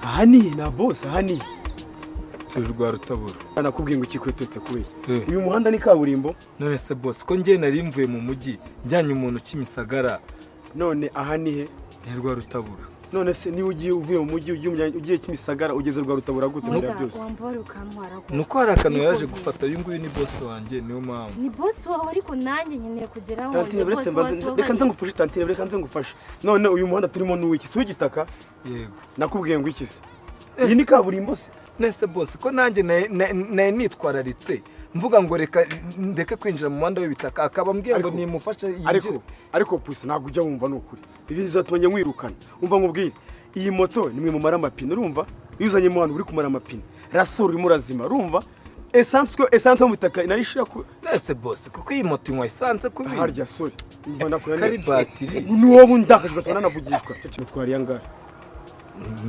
Aha ni na boss, aha ni Turi rwa Rutabura. Nakubwiye ngo ikikwetetse kubeshya. Eh. Uyu muhanda ni kaburimbo. None se boss, ko njye nari mvuye mu mujyi njyanye umuntu Kimisagara? None aha ni he? Ni rwa Rutabura. None se niba ugiye uvuye mu mujyi ugiye Kimisagara, ugeze rwa Rutabura gute muri byose? Wambara ukantwara ko. Nuko hari akantu yaraje gufata. Uyu nguyu ni boss wanjye, niyo mpamvu. Ni boss wawe, ariko nanjye nkeneye kugeraho. Tantine, uretse mbanze, reka nze ngufashe. Tantine, reka nze ngufashe. None uyu muhanda turimo ni uw'iki? Si uw'igitaka? Yego. Nakubwiye ngo iki se? Iyi ni kaburimbo se? Nese boss, ko nanjye nari nitwararitse mvuga ngo reka ndeke kwinjira mu muhanda w'ibitaka, akaba ambwiye ngo nimufashe Ariko yinjire. Ariko pusi, ntabwo ujya wumva, ni ukuri ibi bizatuma njya nkwirukana. Umva nkubwire, iyi moto nimwe mumara amapine, urumva? Iyo uzanyemo hano uri kumara amapine, rasoro urimo urazima, urumva? Essence, ko essence yo mu butaka nayo ishira ku Nese boss, kuko iyi moto inywa essence kubizi? Harya, sorry, umva, ndakora. Kari batiri. Ni wowe undakaje ugatuma nanavugishwa. Mutwara iya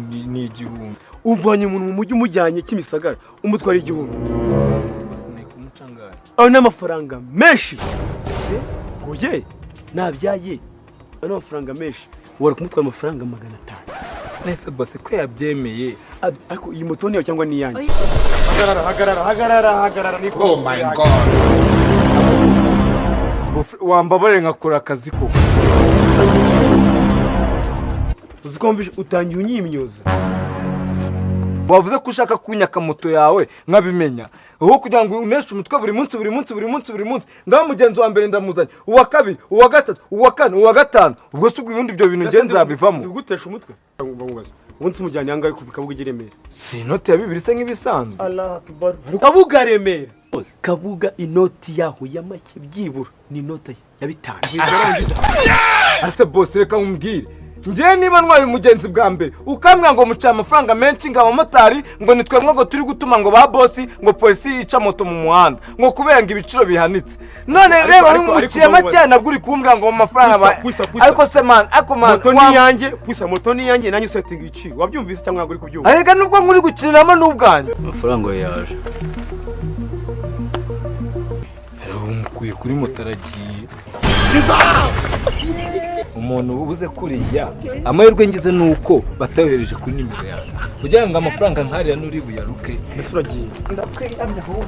Ni 1000. Umvanye umuntu mu mujyi umujyanye Kimisagara, umutwara 1000? Ese boss, ni kumucangara? Ayo ni amafaranga menshi ngo ye nabyaye. Ayo ni amafaranga menshi, wari kumutwara amafaranga 500. Nese boss, ko yabyemeye? Ariko iyi moto niyo cyangwa ni iyanjye? Oya. Hagarara, hagarara, hagarara, hagarara, niko. Oh my God. Wambabare nkakora akazi koko. Uzi ko wumvishe utangiye unyimyoza? Wavuze ko ushaka kunyaka moto yawe nkabimenya, aho kugira ngo uneshe umutwe buri munsi, buri munsi, buri munsi, buri munsi. Ngaho mugenzi wa mbere ndamuzanye, uwa kabiri, uwa gatatu, uwa kane, uwa gatanu. Ubwo se ubwo ibindi ibyo bintu ngenzi nzabivamo? Ndi gutesha umutwe. Nkubaza, umunsi umujyanye ahangahe kuva Kabuga ugera i Remera? Si inoti ya 2 se nk'ibisanzwe? Allah akbar! Kabuga Remera, Kabuga inoti yaho ya make byibura ni inoti ya 5. Ese boss, reka nkubwire, njyewe niba ntwaye umugenzi bwa mbere ukambwira ngo muciye amafaranga menshi, ngo abamotari ngo ni twebwe ngo turi gutuma ngo ba boss, ngo polisi ica moto mu muhanda ngo kubera ngo ibiciro bihanitse, none reba Ariko muciye make, nabwo uri kumbwira ngo amafaranga Pusa, pusa, pusa. Ariko se man, ariko man, Moto ni iyanjye pusa, moto ni iyanjye, nanjye usetinga ibiciro. Wabyumvise cyangwa ntabwo uri kubyumva? Arega nubwo nkuri gukiniramo n'ubwanjye. Amafaranga yaje. Umukuye kuri moto aragiye. Umuntu ubuze kuriya, amahirwe ngize ni uko batayohereje kuri nimero yanjye kugira ngo amafaranga nkariya nuri buyaruke. Mbese uragiye? Ndakwiyamye ahubwo.